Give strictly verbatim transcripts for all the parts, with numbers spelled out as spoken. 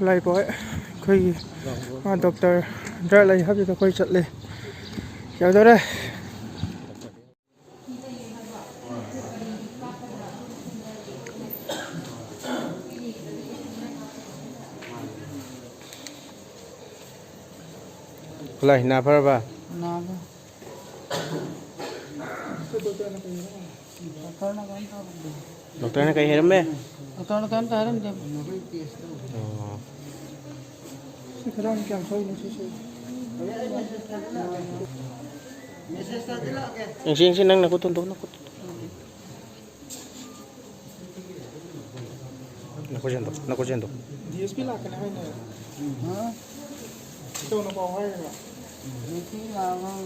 ꯂꯩꯕꯣꯏ ꯑꯩꯈꯣꯏꯒꯤ ꯃꯥ ꯗꯣꯛꯇꯔꯗ ꯂꯩ ꯍꯥꯏꯕꯗꯨꯗ ꯑꯩꯈꯣꯏ ꯆꯠꯂꯦ꯫ ꯌꯧꯗꯣꯔꯦ꯫ ꯈꯨꯂꯥꯏ ꯍꯤꯅꯥ ꯐꯔꯕ? ꯅꯥꯕ꯫ ꯗꯣꯛꯇꯔꯅ ꯀꯩꯝ ꯇꯧꯔꯝꯗꯦ꯫ ꯗꯣꯛꯇꯔꯅ ꯀꯩ ꯍꯥꯏꯔꯝꯃꯦ? ꯗꯣꯛꯇꯔꯅ ꯀꯩꯝꯇ ꯍꯥꯏꯔꯝꯗꯦ꯫ ꯑꯣ꯫ ꯁꯤ ꯈꯗꯥꯡꯁꯤ ꯀꯌꯥꯝ ꯁꯣꯛꯏꯅꯣ ꯁꯤꯁꯦ? ꯌꯦꯡꯁꯤ, ꯌꯦꯡꯁꯤ, ꯅꯪ ꯅꯈꯨꯠ ꯊꯣꯟꯗꯣꯛ, ꯅꯈꯨꯠ꯫ ꯅꯈꯨꯠ ꯁꯦꯡꯗꯣꯛ, ꯅꯈꯨꯠ ꯁꯦꯡꯗꯣꯛ꯫ ꯗꯤ ꯑꯦꯁ ꯄꯤ ꯂꯥꯛꯀꯅꯤ ꯍꯥꯏꯅꯦ꯫ ꯍꯥ? ꯏꯇꯧꯅ ꯄꯥꯎ ꯍꯥꯏꯔꯤꯕ? ꯗꯤ ꯑꯦꯁ ꯄꯤ ꯂꯥꯛꯑꯒ ꯍꯥꯏ꯫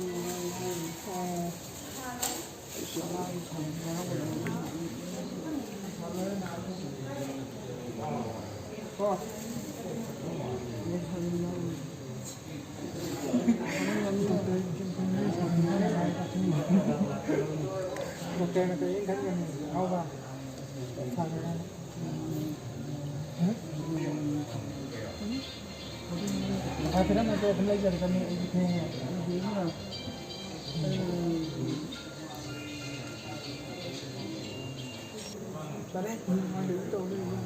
ꯑꯣ꯫ ꯍꯥꯏꯐꯦꯠ ꯑꯃꯗ ꯑꯗꯨꯝ ꯂꯩꯖꯔꯒꯅꯤ, ꯑꯩꯗꯤ ꯊꯦꯡꯉꯦ꯫ ꯐꯔꯦ, ꯅꯨꯡꯉꯥꯏꯇꯕ ꯇꯧ ꯂꯩꯔꯦ꯫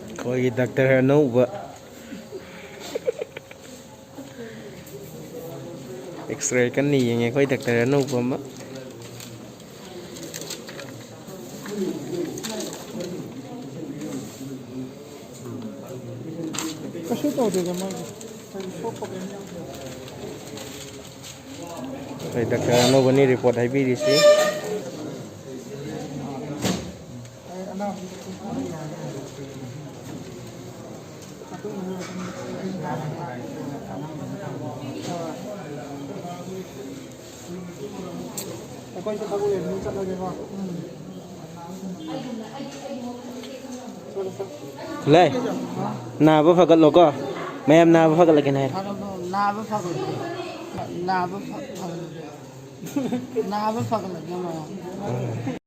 ꯑꯩꯈꯣꯏꯒꯤ ꯗꯥꯛꯇꯔ ꯑꯅꯧꯕ꯫ ꯑꯦꯛꯁꯔꯦ ꯀꯟꯅ ꯌꯦꯡꯉꯦ ꯑꯩꯈꯣꯏ ꯗꯥꯛꯇꯔ ꯑꯅꯧꯕ ꯑꯃ꯫ ꯀꯩꯁꯨ ꯇꯧꯗꯦꯗ ꯃꯥꯏꯗꯤ꯫ ꯀꯩꯁꯨ ꯁꯣꯛꯄ ꯀꯩꯝ ꯌꯥꯎꯗꯦ꯫ ꯑꯩꯈꯣꯏ ꯗꯥꯛꯇꯔ ꯑꯅꯧꯕꯅꯤ ꯔꯤꯄꯣꯔꯠ ꯍꯥꯏꯕꯤꯔꯤꯁꯤ꯫ ꯑꯩ ꯑꯅꯥꯕꯗꯤ ꯀꯩꯁꯨ ꯇꯧꯗꯦ꯫ ꯑꯩꯈꯣꯏꯁꯨ ꯊꯕꯛ ꯂꯩꯕꯅꯤꯅ ꯆꯠꯂꯒꯦꯀꯣ꯫ ꯎꯝ꯫ ꯈꯨꯂꯩ, ꯅꯥꯕ ꯐꯒꯠꯂꯣꯀꯣ꯫ ꯃꯌꯥꯝ ꯅꯥꯕ ꯐꯒꯠꯂꯒꯦꯅ ꯍꯥꯏꯔꯣ꯫ ꯐꯔꯕꯣ? ꯅꯥꯕ ꯐꯒꯠꯂꯦ꯫ ꯅꯥꯕ ꯐ-, ꯐꯒꯠꯂꯦ꯫ ꯅꯥꯕ ꯐꯒꯠꯂꯒꯦ ꯃꯌꯥꯝ꯫